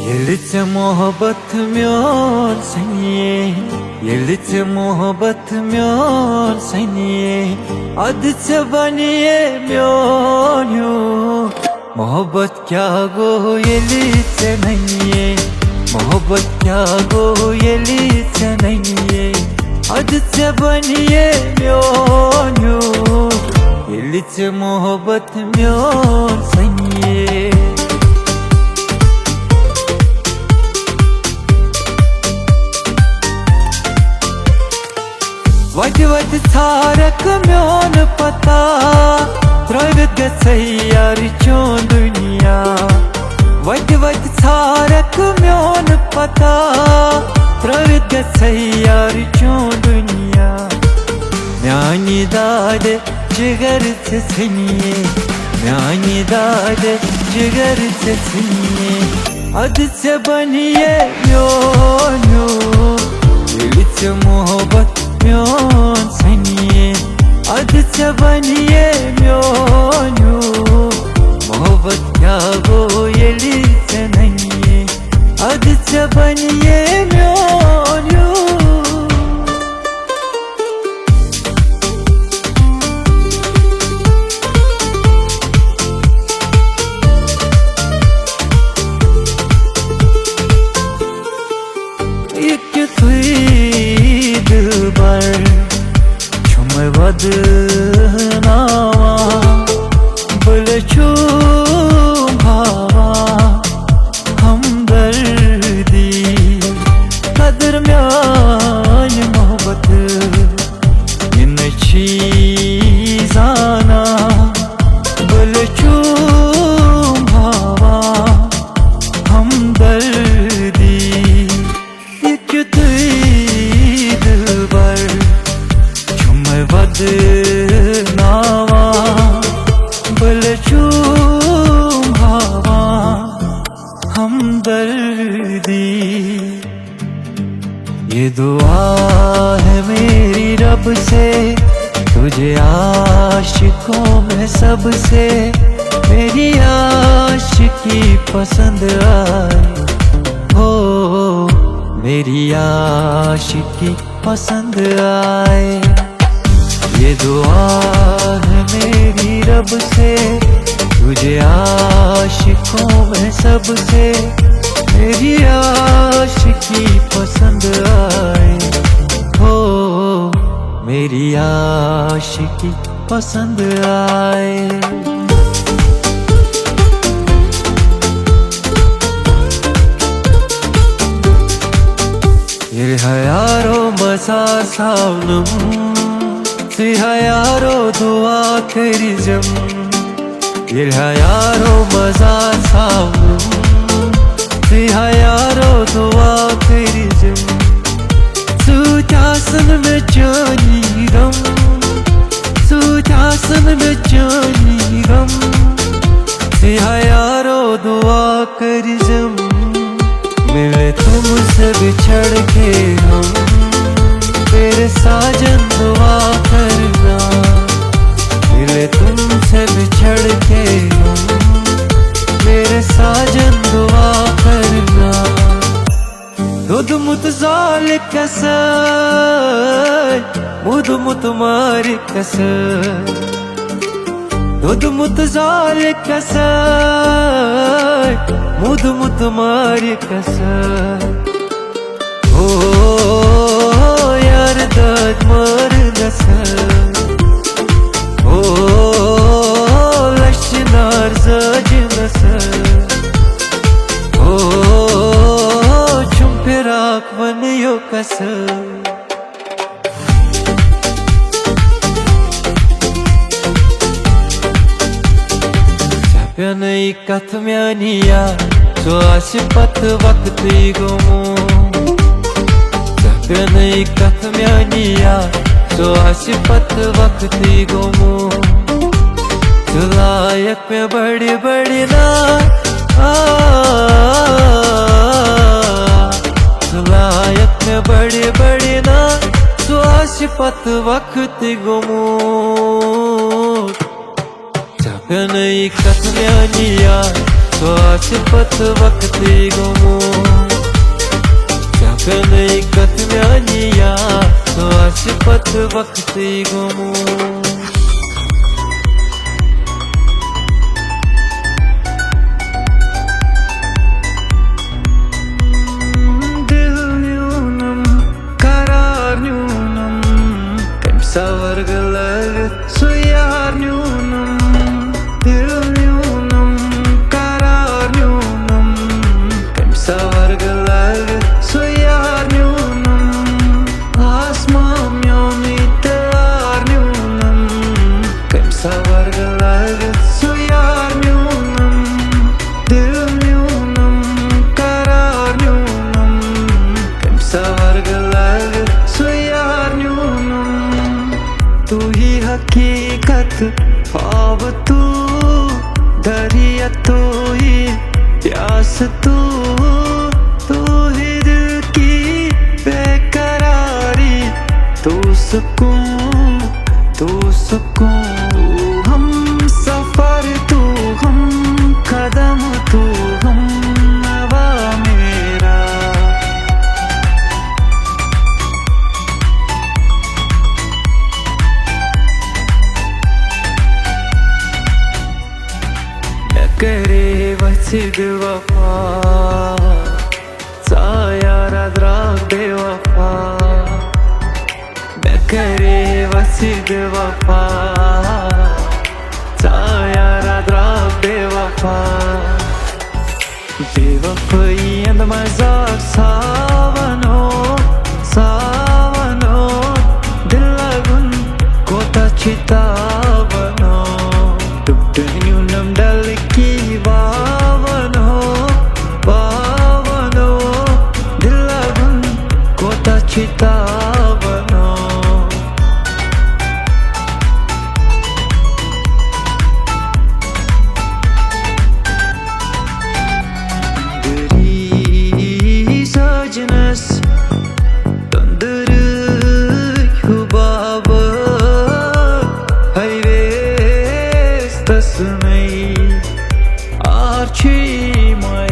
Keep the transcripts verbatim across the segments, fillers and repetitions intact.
ییٚلہِ ژےٚ محبت میون سَنے، ییٚلہِ ژےٚ محبت میون سَنے، اَدٕ ژےٚ بَنے میون ہیوٗ۔ محبت کیٛاہ گوٚو ییٚلہِ ژےٚ نَنے، محبت کیٛاہ گوٚو ییٚلہِ ژےٚ نَنے، اَدٕ ژےٚ بَنے میون ہیوٗ۔ ییٚلہِ ژےٚ محبت میون سَنے۔ وَتہِ وَتہِ ژھارَکھ میون پتہ، ترٛٲوِتھ گژھے یارٕ چون دُنیا۔ وَتہِ وَتہِ ژھارَکھ میون پتہ، ترٛٲوِتھ گژھے یارٕ چون دُنیا۔ میٛانہِ دادِ جگر ژےٚ ژھٕنی، میٛانہِ دادِ جگر ژےٚ ژھٕنی، اَدٕ ژےٚ بَنے میون ہیوٗ۔ ییٚلہِ ژےٚ محبت میون سَنے، اَدٕ ژےٚ بَنے میون ہیوٗ۔ محبت کیٛاہ گوٚو ییٚلہِ ژےٚ نَنے، اَدٕ ژےٚ بَنے میون ہیوٗ۔ یہِ کیُتھُے دِلبر چھُ مےٚ وَدناوان، بہٕ لے چھُم ہاوان ہمدردی، قدر میانہِ محبت یہِ نہٕ چھی زانان۔ بہٕ لے چھُم ہاوان ہمدردی، یہِ کیُتھُے دِلبر چھُ مےٚ وَدناوان۔ بہٕ لے چھُم ہاوان ہمدردی۔ یہ دعا ہے میری رب سے، تجھے عاشقوں میں سب سے میری عاشقی پسند آئے۔ ہو، میری عاشقی پسند آئے۔ یہ دعا ہے میری رب سے، تجھے عاشقوں میں سب سے میری عاشقی پسند آئے۔ ہو، میری عاشقی پسند آئے۔ ییٚلہِ ہا یارو مزار ساونم، ژٕ ہا یارو دعا کٔرزم۔ ییٚلہِ ہا یارو مزار ساونم، ژٕ ہا یارو دعا کٔرزم۔ سۭتۍ آسن مےٚ چٲنی غم، سۭتۍ آسن مےٚ چٲنی غم۔ ژٕ ہا یارو دعا کٔرزم۔ ملے تم سے بچھڑ کے ہم، تیرے ساجن دعا کرنا۔ ملے تم سے بچھڑ کے ہم، میرے ساجن دعا کرنا۔ دوٚدمُت زالہِ کسٲے، موٗدمُت مارِ کسٲے۔ دوٚدمُت زالہِ کسٲے، موٗدمُت مارِ کسٲے۔ او یار دٲدۍ مٲر نسٲے۔ او لچھِ نار زٲجہِ نسٲے۔ او چھُم فراق ونہٕ یو کسٲے۔ ژےٚ پیٚنَے کتھ میٛانہِ یار، سُہ آسہِ پتہٕ وقتٕے گوٚمُت۔ ژےٚ پیٚنَے کتھ میٛانہِ یار، سُہ آسہِ پتہٕ وقتٕے گوٚمُت۔ ژٕ لایکھ مےٚ بڑِ بڑِ نا، آ، ژٕ لایکھ مےٚ بڑِ بڑِ نا، ژٕ آس چھِ پتہٕ وقتٕے گوٚمُت۔ ژےٚ پیٚنَے کتھ میٛانہِ یار، سُہ آسہِ پتہٕ وقتٕے گوٚمُت۔ ژےٚ پیٚنَے کتھ میٛانہِ یار، سُہ آسہِ پتہٕ وقتٕے گوٚمُت۔ دِل نیوٗنم، قرار نیوٗنم، کٔمۍ سا ورگہٕ لٲگِتھ سُہ یار نیوٗنم۔ دِل نیوٗنم، قرار نیوٗنم، کٔمۍ سا ورگہٕ لٲگِتھ سُہ یار نیوٗنم۔ آسمان میونُے تار نیوٗنم، کٔمۍ سا ورگہٕ لٲگِتھ سُہ یار نیوٗنم۔ دِل نیوٗنم، قرار نیوٗنم، کٔمۍ سا ورگہٕ لٲگِتھ سُہ یار نیوٗنم۔ تو ہی حقیقت، خواب تو، دریا تو ہی، پیاس تو، تو ہی دل کی بے قراری، تو سکون، تو سکون۔ تو ہم سفر، تو ہم قدم، تو ہم نوا میرا۔ مےٚ کَرے وَژھِ بے وفا، ژٕ یارا درٛاکھ بے وفا۔ مےٚ کَرے وَژھِ بے وفا، ژٕ یارا درٛاکھ بے وفا۔ بے وفٲیی ہُنٛد مذاق ساوَنو، ساوَنو، دِل لَگُن کوتاہ چھُ تاوَنو۔ ڈُبٹہٕ نیوٗنم ڈلکی واوَنو، واوَنو، دِل لَگُن کوتاہ چھُ تاوَنو۔ دٔری سجنس تندرٕکۍ ہُہ بابہٕ، ہاے ویس تسنٕے آر چھُے مے۔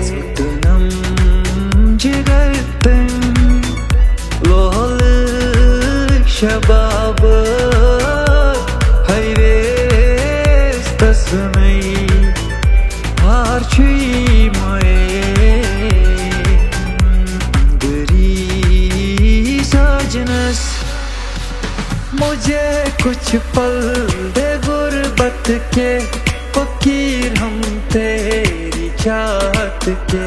ژٕٹنم جگر تٔمۍ لولہٕ شباب، ہاے ویس تسنٕے آر چھُے مے۔ دٔری سجنس، مجھے کچھ پل دے غربت کے، فقیر ہم تیری چاہت کے،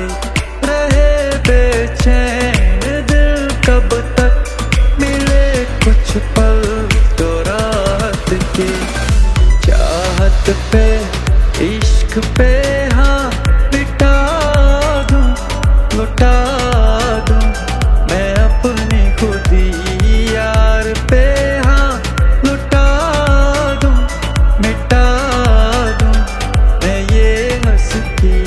رہے بے چین دل کب تک، ملے کچھ پل تو رات کے۔ چاہت پہ، عشق پہ، ہاں، مٹا دوں، لٹا دوں میں اپنی خودی، یار پہ، ہاں، لٹا دوں، مٹا دوں میں یہ ہستی۔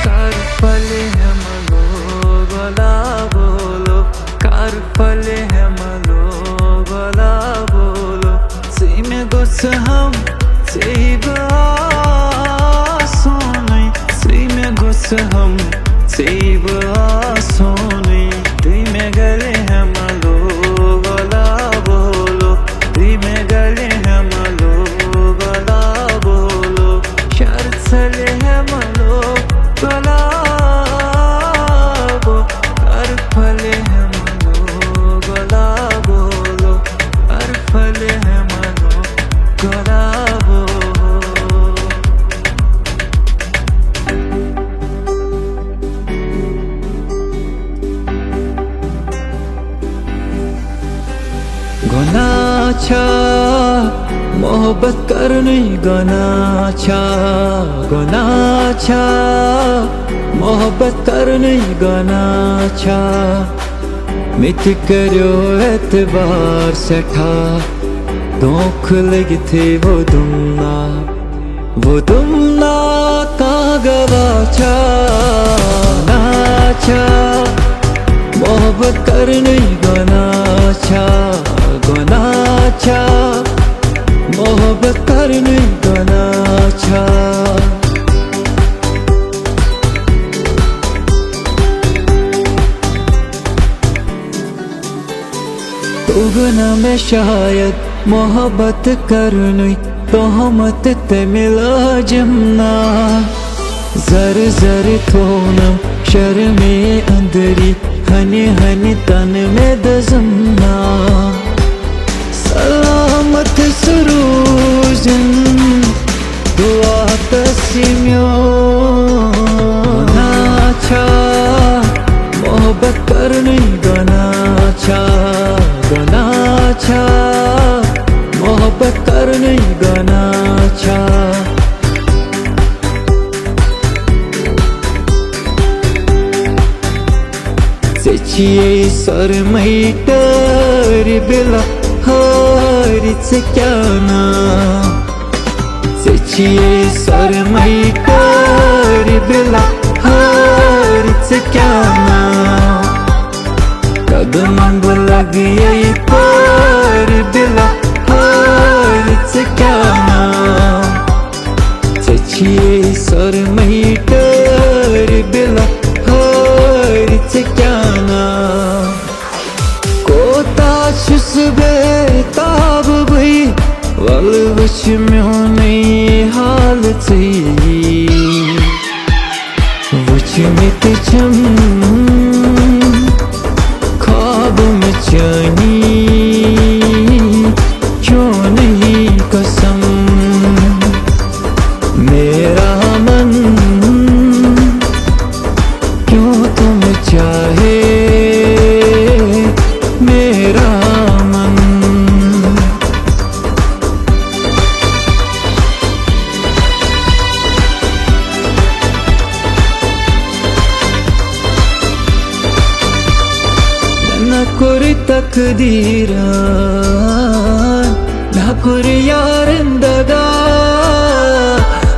کر پھلہِ ہٮ۪مہٕ لوگ گۄلابو لوگ، کر پھلہِ ہٮ۪مہٕ لوگ گۄلابو لوگ۔ ژٕے مےٚ گوٚژھ ہم، ژٕے بہٕ آسونٕے، ژٕے مےٚ گوٚژھ ہم، ژٕے بہٕ آسونٕے۔ تُہۍ مےٚ گلہِ ہٮ۪مہٕ لوگ گۄلابو لوگ، تُہۍ مےٚ گلہِ ہٮ۪مہٕ لوگ گۄلابو لوگ۔ شر ژھلہِ ہٮ۪مہٕ لوگ گۄلابو، کر پھلہِ ہٮ۪مہٕ لوگ گۄلابو لوگ، کر پھلہِ ہٮ۪مہٕ لوگ گۄلابو۔ گۄناہ چھا محبت کرنٕے، گۄناہ چھا، گۄناہ چھا محبت کرنٕے، گۄناہ چھا؟ مےٚ تہِ کٔرِو اعتبار سٮ۪ٹھاہ، دھوکہٕ لٔگِتھٕے ووٚدُم نا، ووٚدُم نا، کانٛہہ گواہ چھا؟ گۄناہ چھا؟ محبت کرنٕے گۄناہ چھا؟ گۄناہ چھا؟ محبت کرنٕے گۄناہ چھا؟ توٚگ نہٕ مےٚ شاید محبت کرنُے، تہمت تٔمۍ لٲجِم نا۔ زر زر تھوونم شرمے اندری، ہنہِ ہنہِ تن مےٚ دٔزٕم نا۔ سلامت سُہ روٗزِن دعا تس یہِ میون۔ گۄناہ چھا محبت کرنٕے؟ گۄناہ چھا؟ گۄناہ چھا محبت کرنٕے؟ گۄناہ چھا؟ ژےٚ چھِیے سۄرمَے ٹٲرۍ بِلا ہٲرۍ، ژٕ کیٛاہ نا؟ ژےٚ چھِیے سۄرمَے ٹٲرۍ بِلا ہٲرۍ، ژٕ کیٛاہ نا؟ قدمن بہٕ لگہٕ یے پٲرۍ بِلا ہٲرۍ، ژٕ کیٛاہ نا؟ ژےٚ چھِیے سۄرمَے ٹٲرۍ بِلا ہٲرۍ، ژٕ کیٛاہ نا؟ کوتاہ چھُس بے تاب بٕے، وَلہٕ وٕچھ میونُے حال ژٕے۔ وٕچھمٕتۍ چھِم خواب مےٚ چٲنی، چون ہی قسم۔ میرا من کیوں تم چاہے، میرا من۔ مےٚ نہ کوٚر تقدیٖرن، مےٚ کوٚر یارن دغا۔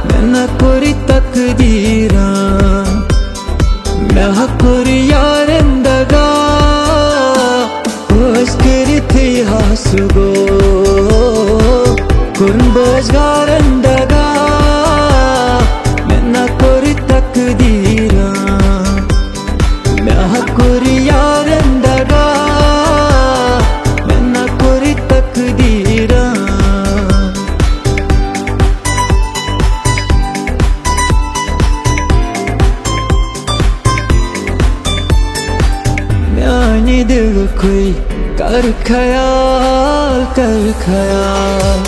مےٚ نہ کوٚر تقدیٖرن، مےٚ کوٚر یارن دغا۔ بہٕ ٲسۍ کٔرِتھٕے ہا سُہ گوٚو، کوٚرُن بہٕ ٲسۍ گارن دغا۔ مےٚ نہ کوٚر تقدیٖرن، مےٚ کوٚر یارن دغا۔ مےٚ نہ کوٚر تقدیٖرن۔ میانہِ دِلُکُے کر خیال، کر خیال۔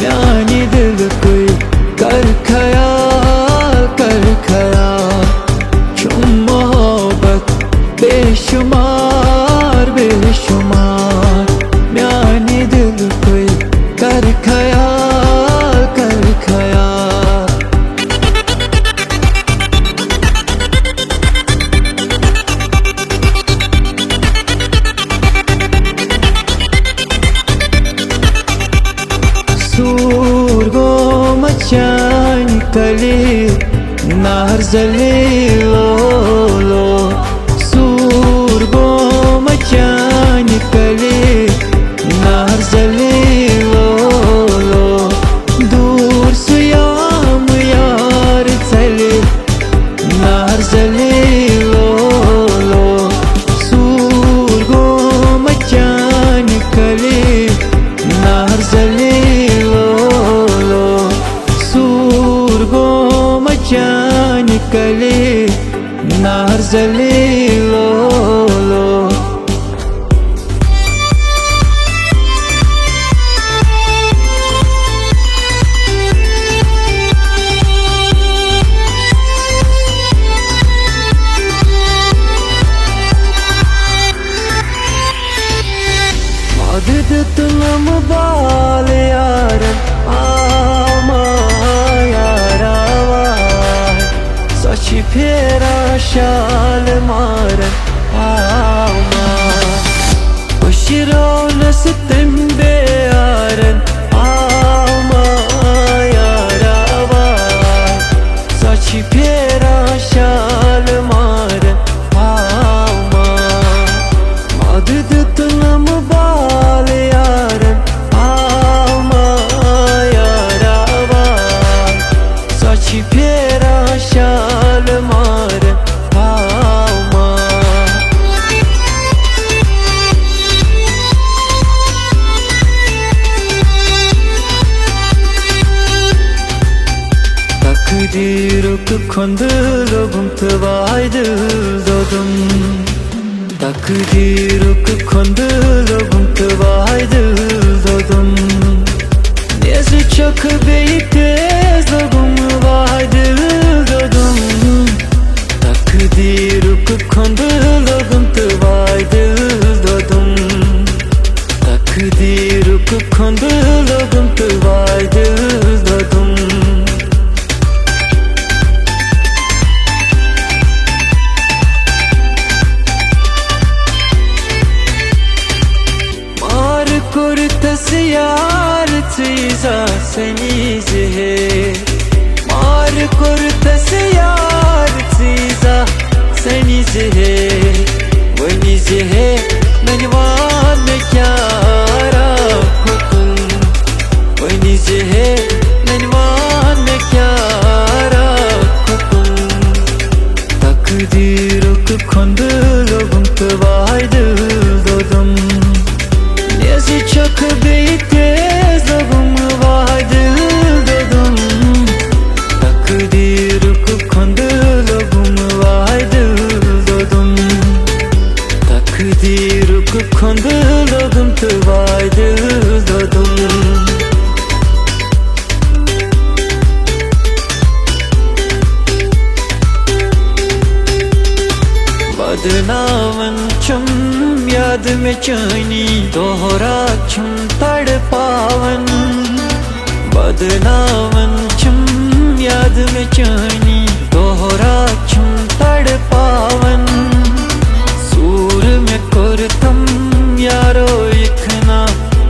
میانہِ دِلُکُے کر خیال، کر خیال۔ چھُم محبت بے شمار، بے شمار۔ میانہِ دِلُکُے کر خیال، کر خیال۔ سوٗر گوٚو مےٚ چانہِ کلہِ، نار زلے لو لو۔ سوٗر گوٚو مےٚ چانہِ کلہِ، نار زلے لو لو۔ دوٗر سُہ یام یار ژلہِ، نار زلے لو لو۔ سوٗر گوٚو مےٚ چانہِ کلہِ، نار زلے لو لو۔ سوٗر گوٚو مےٚ چانہِ کلہِ، نار زلے لو لو۔ وعدٕ دیُتنم بال یارن، آما یارا وار۔ سۄ چھِ پھیران شال مارن، تقدیٖرُک کھۄنٛدٕ لوٚگُم تہٕ واے دِل دۄدُم۔ تقدیٖرُک کھۄنٛدٕ لوٚگُم تہٕ واے دِل دۄدُم۔ نیزٕ چھۄکھ بیٚیہِ تیز لوٚگُم واے دِل دۄدُم۔ تقدیٖرُک کھۄنٛدٕ لوٚگُم تہٕ واے دِل دۄدُم۔ تقدیٖرُک کھۄنٛدٕ لوٚگُم تہٕ واے دِل دۄدُم۔ مار کوٚرتس یار ژٕے زا سنی زِ ہے۔ مار کوٚرتس یار ژٕے زا سنی زِ ہے۔ ؤنی زِ ہے، ننہِ وان مےٚ کیٛاہ راکھ کھوٚتُن۔ ؤنی زِ ہے، ننہِ وان مےٚ کیٛاہ راکھ کھوٚتُن۔ تقدیٖرُک کھۄنٛدٕ لوٚگُم تہٕ واے دِل دۄدُم۔ نیزٕ چھۄکھ بیٚیہِ تیز لوٚگُم واے دِل دۄدُم۔ تقدیٖرُک کھۄنٛدٕ لوٚگُم واے دِل دۄدُم۔ تقدیٖرُک کھۄنٛدٕ لوٚگُم تہٕ واے دِل دۄدُم۔ بدناوان چھم یاد مےٚ چٲنی، دۄہ راتھ چھم تڑپاوان۔ بدناوان چھم یاد مےٚ چٲنی، دۄہ راتھ چھم تڑپاوان۔ ژوٗر مےٚ کوٚر تم یارو یہِ کھنا،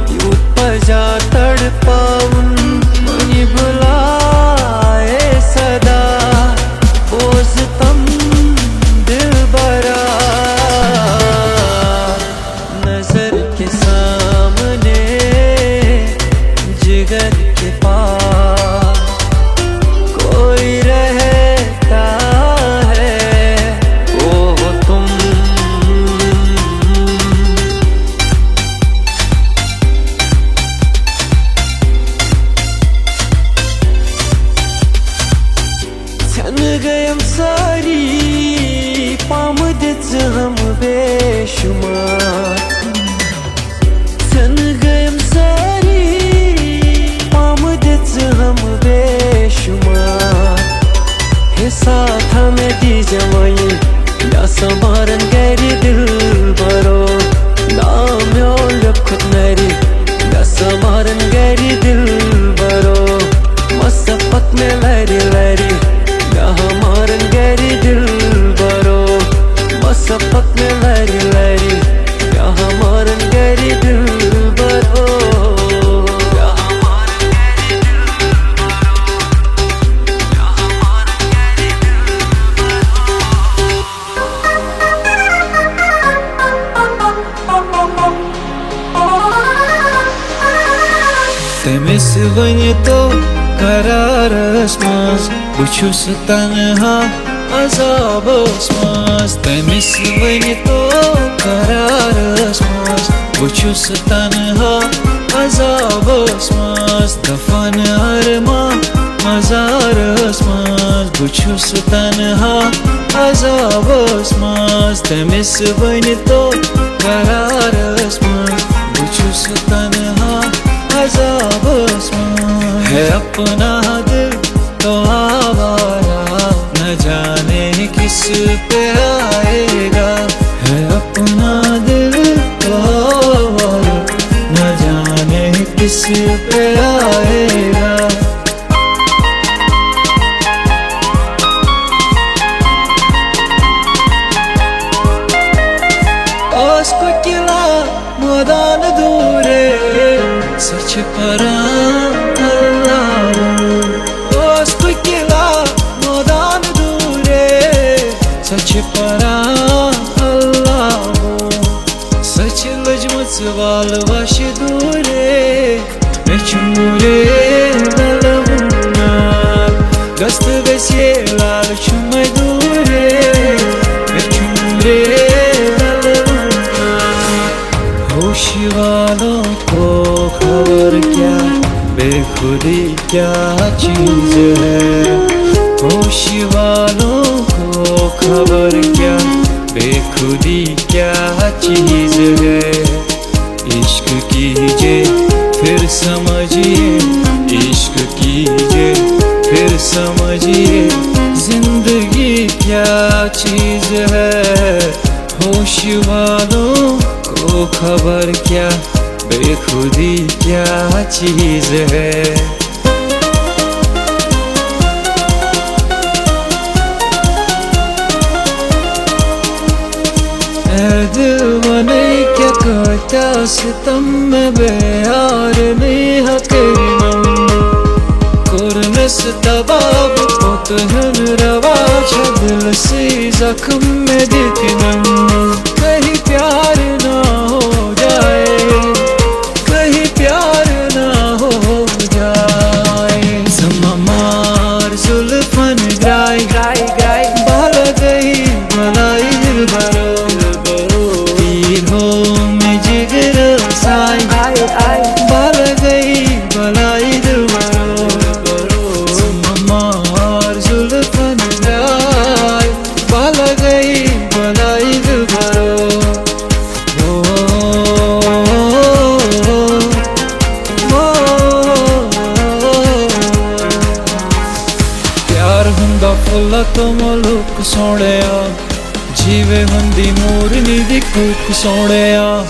یوٗت پزا تڑپاوُن۔ وۄنۍ بُلایے صدا، بوز تم دلبرا۔ نظر کے سامنے جگر کے پاس کوئی رہتا ہے، وہ ہو تم۔ ژھٮ۪نہٕ گٔیم سٲری پامہٕ دِژٕہم بے شُمار۔ ژھٮ۪نہٕ گٔیم سٲری پامہٕ دِژٕہم بے شُمار۔ ہے ساتھا مےٚ دیٖزٮ۪و وۄنۍ، مےٚ سمارن گرِ دِلبرو۔ ناو میون لیوٚکھُت نرِ، مےٚ سمارن گرِ دِلبرو۔ مَسا پَک مےٚ لَرِ لَرِ، مےٚ ہا مارَن گَرِ دِلبَرو۔ مَسا پَک مےٚ لَرِ لَرِ، مےٚ ہا مارَن گَرِ دِلبَرو۔ مےٚ ہا مارَن گَرِ دِلبَرو۔ مےٚ ہا مارَن گَرِ دِلبَرو۔ تٔمِس ؤنۍ تو قرارس منٛز، بہٕ چھُس تنہا عذابس منٛز۔ تٔمِس ؤنۍ تو قرارس منٛز، بہٕ چھُس تنہا عذابس منٛز۔ دفن ارما مزارس منٛز، بہٕ چھُس تنہا عذابس منٛز۔ تٔمِس ؤنۍ تو قرارس منٛز، بہٕ چھُس تنہا عذابس منٛز۔ ہے اپنا دل تو آوارہ، نہ جانے کس پہ آئے گا۔ ہے اپنا دل تو آوارہ، نہ جانے کس پہ آئے گا۔ اوس کوکِلا مٲدان دوٗرے، سۄ چھِ پران اللہ۔ اوس کوکِلا مٲدان دوٗرے، سۄ چھِ پران اللہ۔ سۄ چھِ لٔجمٕژ وال وَشہِ دوٗرے۔ مےٚ چھُم رے لَلہٕ وُنان، گژھ تہٕ گژھِ ہے لال چھُمے دوٗرے۔ مےٚ چھُم رے لَلہٕ وُنان۔ ہوش والوں کو خبر کیا بے خودی کیا چیز ہے۔ होश वालों को खबर क्या, बेखुदी क्या चीज है। इश्क कीजिए, फिर समझिए, इश्क कीजिए, फिर समझिए, जिंदगी क्या चीज है। होश वालों को खबर क्या, बेखुदी क्या चीज है। ऐ दिल वने क्या कहता सितम में बे यार नहीं हकीम। कुरनस तबाब पोत हन रवा छदिल सी जख्म में दिखनम। कहीं प्यार ना हो जाए, कहीं प्यार ना हो जाए। जमा मार जुल्फन ग्राई, ग्राई, ग्राई। बाल गई मलाई दिल बरो, तीर हो में जिगर साई, आई, आई। बाल गई मलाई दिल बरो, जमा मार जुल्फन ग्राई। बाल गई मलाई दिल बरो। ओ, ओ, ओ, ओ, ओ। प्यार हुंदा फुल्ला तो मुलुक सोहणिया, जीवे हुंदी मोरनी दी कूक सोहणिया।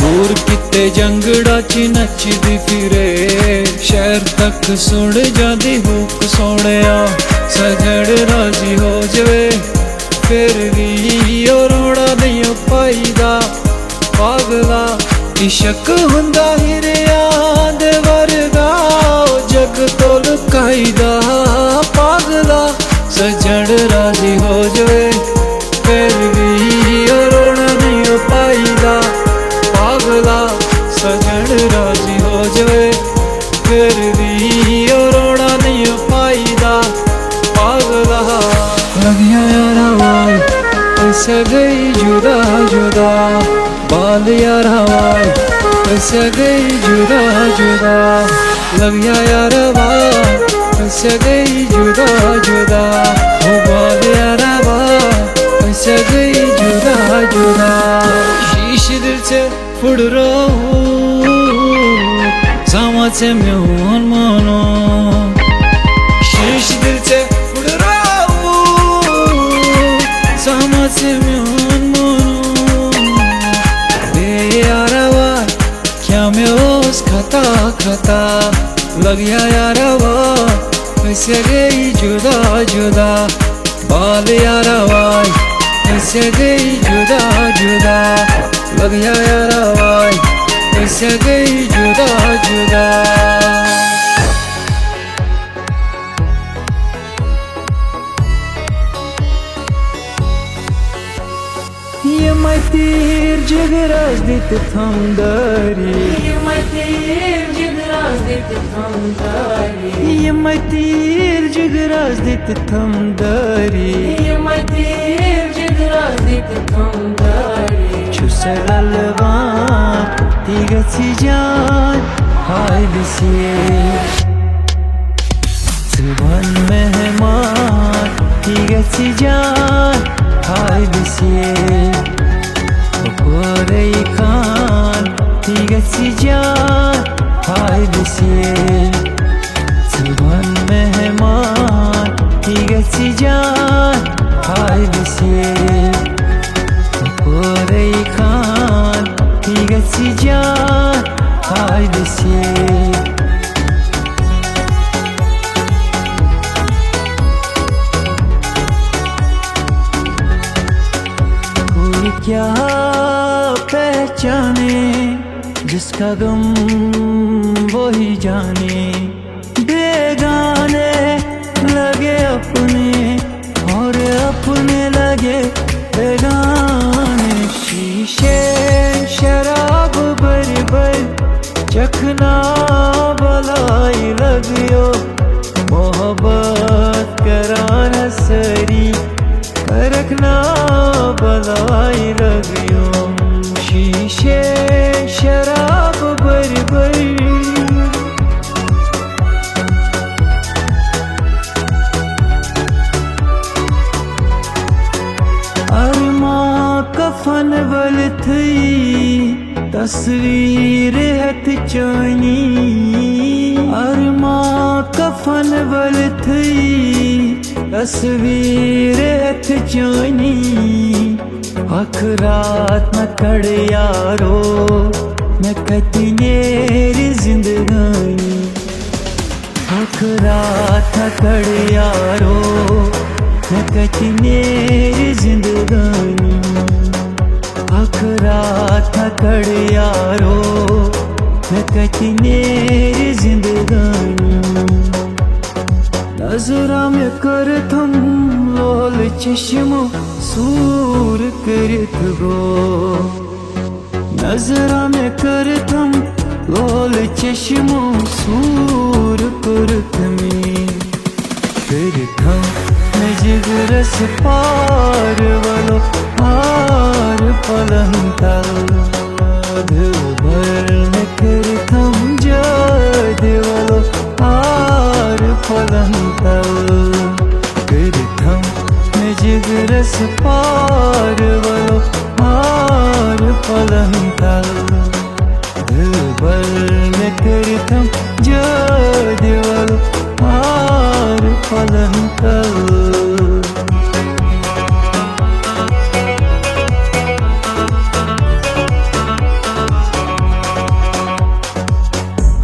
दूर किते जंगड़ा च नचदी फिरे, शहर तक सुण जांदी हुक सोहणिया। सजण राजी हो जवे, फिर भी ओ रोना नहीं ओ पाईदा। पागला, इश्क हुंदा हिरिया दे वर्गा, ओ जग तो लुकाईदा। पागला, सजण राजी हो जवे, फिर भी ओ रोना नहीं ओ पाईदा। पागला, सजण राजी हो जवे, फिर भी ओ रोना नहीं ओ पाईदा। पागला, लगिया यारा वाई, ऐसा गई जुदा जुदा। बाल यारा वाई, ऐसा गई जुदा जुदा। लगिया यारा वाई, ऐसा गई जुदा जुदा। हो बाल यारा वाई, ऐसा गई जुदा जुदा। शीश दिल से फुड़ रो, सामा से म्योन मानो। शीश दिल से फुड़ रो, सामा से म्योन मानो। ए यारा वाई, क्या मैं उस खता खता, लगिया यारा वाई, ऐसे गई जुदा जुदा। बाल यारा वाई, ऐसे गई जुदा जुदा। लगिया यारा वाई, ऐसे गई जुदा जुदा। یِمے تیٖر جِگرس دِتۍ تھم دٲری۔ یِمے تیٖر جِگرس دِتۍ تھم دٲری۔ یِمے تیٖر جِگرس دِتۍ تھم دٲری۔ یِمے تیٖر جِگرس دِتۍ تھم دٲری۔ چھُ سرلوان، تی گژھِ جان، ہاے بسیے۔ ژٕ وَن مہمان، تی گژھِ جان، ہاے بسیے۔ پورے خان، تی گژھِ جان، ہاے بسیے۔ ژٕ وَن مہمان، تی گژھِ جان، ہاے بسیے۔ پورے خان، تی گژھِ جان، ہاے بسیے۔ کوئی کیا پہچانے، جس کا غم وہی جانے۔ بیگانے لگے اپنے اور اپنے لگے بیگانے۔ شیشے شراب بھر بھر چکھنا بلائی لگیو، محبت کران سری پرکھنا بلائی لگیو۔ شیشے شراب بھر بھر۔ تصویر ہیتھ چانی، ارما کفن ولتھی۔ تصویر ہیتھ چانی، اکھ رات نہ کڑ یارو، مےٚ کتہِ نیرِ زندگانی۔ اکھ رات نہ کڑ یارو، مےٚ کتہِ نیرِ زندگانی۔ اکھ رات نہ کڑ یارو، مےٚ کتہِ نیرِ زندگانی۔ نظرا مےٚ کٔرتھم لول چشمہٕ سوٗر کٔرِتھ گوٚو۔ نظرا مےٚ کٔرتھم لول چشمہٕ سوٗر کوٚرتھ مےٚ۔ کٔرتھم مےٚ جگرس پار ولو ہار پلن تل۔ دلبر مےٚ کٔرتھم جٲدِ ولو ہار پلن تل۔ کٔرتھم مےٚ جگرس پار ولو ہار پلن تل۔ دلبر مےٚ کٔرتھم جٲدِ ولو ہار پلن تل۔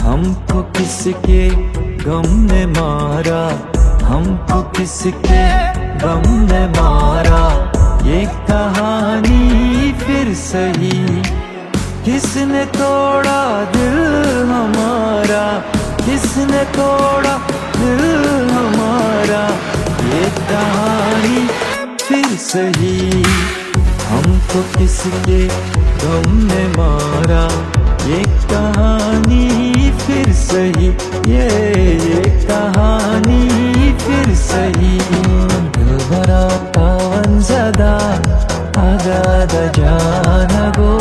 ہم کو کس کے غم نے مارا، ہم کو کس کے غم نے مارا، یہ کہانی پھر سہی۔ کس نے توڑا دل ہمارا، کس نے توڑا دل ہمارا، یہ کہانی پھر سہی۔ ہم کو کس کے غم نے مارا، یہ کہانی پھر سہی، یہ، یہ کہانی پھر سہی۔ دلبرا پاون زدہ، آزاد جان گو۔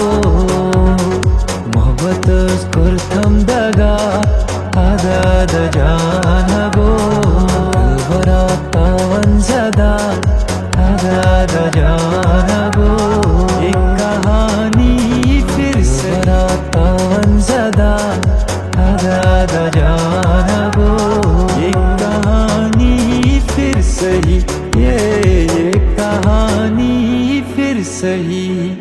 محبت کوٚرتھم دغا، آزاد جان گو۔ دلبرا پاون زدہ، آزاد جان گو۔ ایک کہانی پھر سے۔ دلبرا پاون زدہ، آزاد جان گو۔ ایک کہانی پھر سہی، یہ، یہ کہانی پھر سہی۔